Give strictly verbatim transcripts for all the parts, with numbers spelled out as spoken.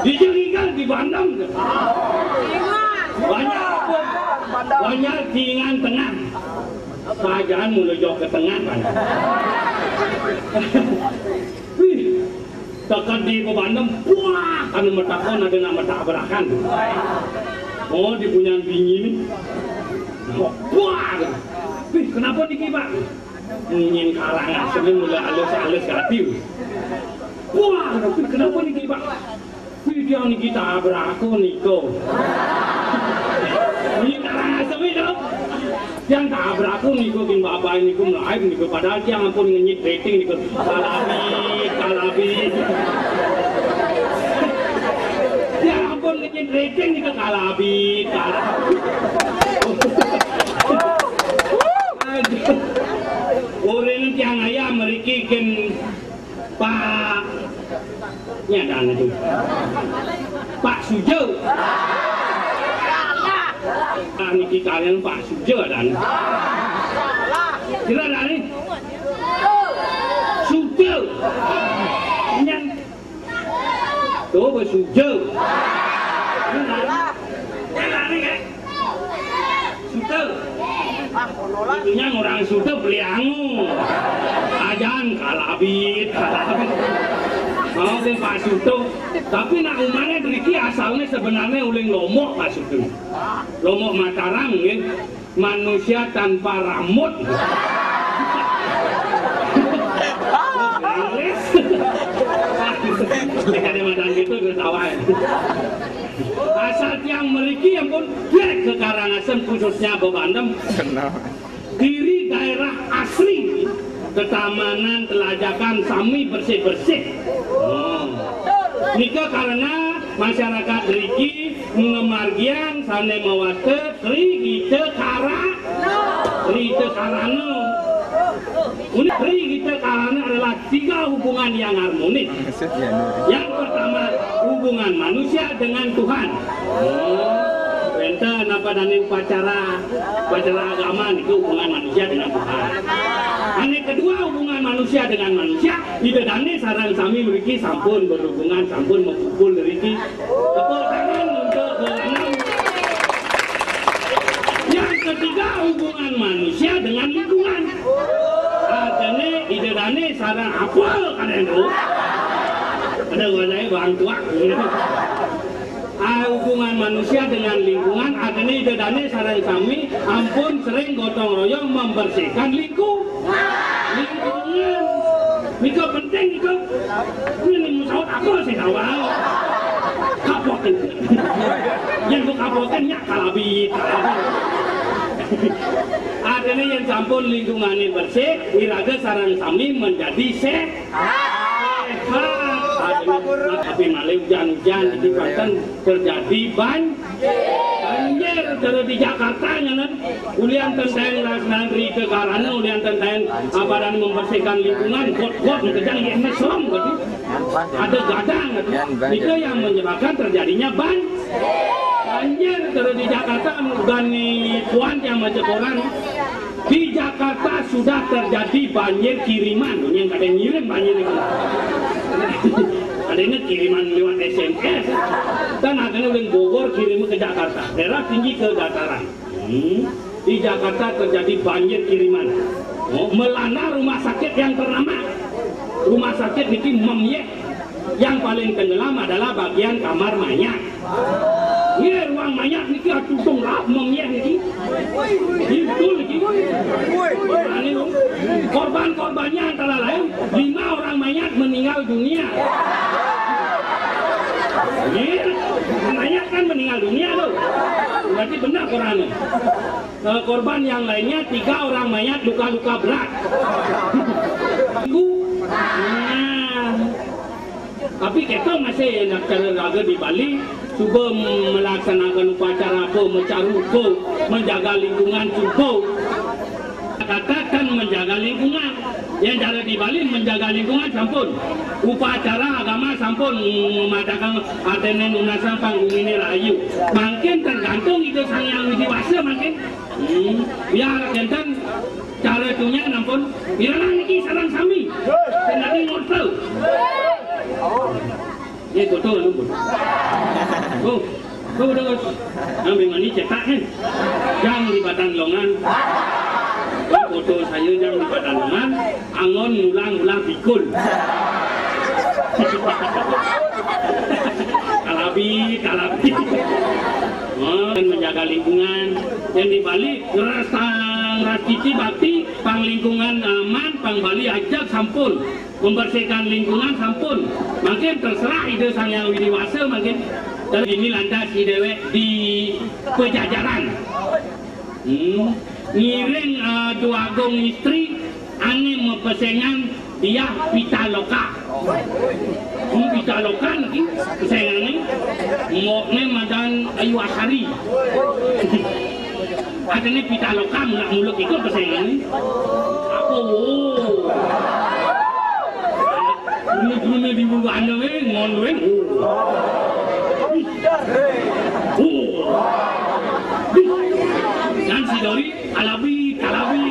Dijungikan di Bandung. Banyak apa? Banyak tingan tengah. Kerajaan mulai jauh ke tengah kan. Wih, tekan di Bandung, buah, kan metakon ada nak metabrakan. Oh, di punyan bini ni. Buah. Wih, kenapa niki, Pak? Nyen Karangasem mulai alus-alus hati. Wah, tapi kenapa niki, Pak? Wih, tiang niki tabrak aku niku. Nyen Karangasem itu. Tiang tabrak aku niku, kin bapak niku melaib niku. Padahal tiang ampun ngenyit rating niku. Kalabi, kalabi. Tiang ampun ngenyit rating niku kalabi, kalabi. Aduh. Urip tiang ayam mriki kin Pak nyadang itu. Pak Sujo. Ah, niki kalian Pak Sujo dan. Kira dari Sujo. Nyan Tuh, besuja. Suta. Itunya orang suta beli angu. Ajan kalabit, kalabit. Mau ke Pak Suto. Tapi nak umane driki asalnya sebenarnya uling Lombok, Pak Suto. Lombok Mataram, nggih. Manusia tanpa rambut. Inggris. Kalimantan gitu, gue tawain. Asal tiang meriki, ya pun, ya, ke Karangasem, khususnya Bebandem. Diri daerah asli, ketamanan, telajakan, sami bersih-bersih. Oh. Nika karena masyarakat driki ngemargiang sane mawasta Tri Gita Kara, Tri Gita Karana. Ini Tri Gita Karana adalah tiga hubungan yang harmonis. Yang pertama, hubungan manusia dengan Tuhan. Oh, enten apa dane upacara, upacara agama niku hubungan manusia dengan Tuhan. Ane kedua, hubungan manusia dengan manusia, Ida Dane sareng sami mriki sampun berhubungan, sampun mepupul mriki. Tepuk tangan untuk Yang ketiga, hubungan manusia dengan lingkungan. Artine Ida Dane sareng apa kadang tu? Ada wadai bang tuak. Ah, hubungan manusia dengan lingkungan, artine Ida Dane sareng sami ampun sering gotong royong membersihkan lingkungan. Lingkungan. Nika penting nika. Ini musaut aku sih awal. Kapotin. Yang ku kapotin nya kalabit. Artine yang sampun lingkungane bersih, iraga sareng sami menjadi sehat. Sehat. Artine, tapi malih hujan-hujan di Banten terjadi ban-, banjir. Terus di Jakarta nyanan, ulian tentang laksana Tri Gita Karana, ulian tentang apa dan membersihkan lingkungan, got-got kejang ya mesem gitu. Ada gadang gitu. Itu yang menyebabkan terjadinya ban-, banjir. Terus di Jakarta, gani puan yang baca koran, di Jakarta sudah terjadi banjir kiriman, yang kadang ngirim banjir itu. Ada ini kiriman lewat S M S. Kan ada yang Bogor kirim ke Jakarta. Daerah tinggi ke dataran. Hmm. Di Jakarta terjadi banjir kiriman. Oh, melanda rumah sakit yang ternama. Rumah sakit niki Mem Yeh. Yang paling tenggelam adalah bagian kamar mayat. Ini ruang mayat niki atuh dong rap Mem Yeh niki. Betul niki. Ini loh. Korban-korbannya antara lain lima orang mayat meninggal dunia. Iya, mayat kan meninggal dunia tuh. Berarti benar Quran. Eh, korban yang lainnya tiga orang mayat luka-luka berat. Nah, tapi kita masih enak cara raga di Bali, coba melaksanakan upacara apa, mecaruko, menjaga lingkungan, coba katakan menjaga lingkungan. Yang cara di Bali menjaga lingkungan sampun. Upacara agama sampun memadakan atene nunasan panggung ini rayu. Makin tergantung itu sang yang diwasa makin. Hmm, biar enten cara tunya nampun. Irana niki sarang sami. Sendiri ngortel. Ini foto lu, Bu. Oh, tuh terus. Nang mingani cetak nih. Yang di Badan Longan. Foto saya yang di Badan Longan. Angon ngulang-ulang bikul. Kalabi, kalabi. Oh, dan menjaga lingkungan. Yang di Bali ngerasa ngerasa bakti, pang lingkungan aman, pang Bali ajak sampun. Membersihkan lingkungan sampun. Makin terserah ide Sang Yang Widi Wasa makin. Dan ini lantas di dewek di Pejajaran. Hmm. Ngiring eh, dua agung istri ane mepesengan dia Pitaloka. Hmm, Pitaloka niki pesengane mokne madan Ayu Asari. Ada nih Pitaloka mulak muluk ikut pesengane. Apa? Gune-gune di bulu anda we ngon we. Oh. Dan si Dori alabi, alabi.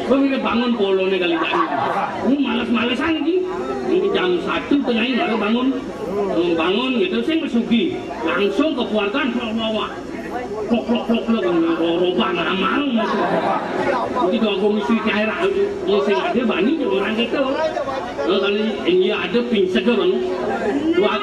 Kok bisa bangun polone kali tadi? Ini males-malesan iki. Ini jam satu tengah ini baru bangun. Bangun gitu, sing mesugi. Langsung keluarkan, wah, wah, wah. Klok, klok, klok, klok, roba ngamal. Jadi kalau komisi cair, sing ada bani orang gitu. Kalau ini ada ping seger, Bang. Buat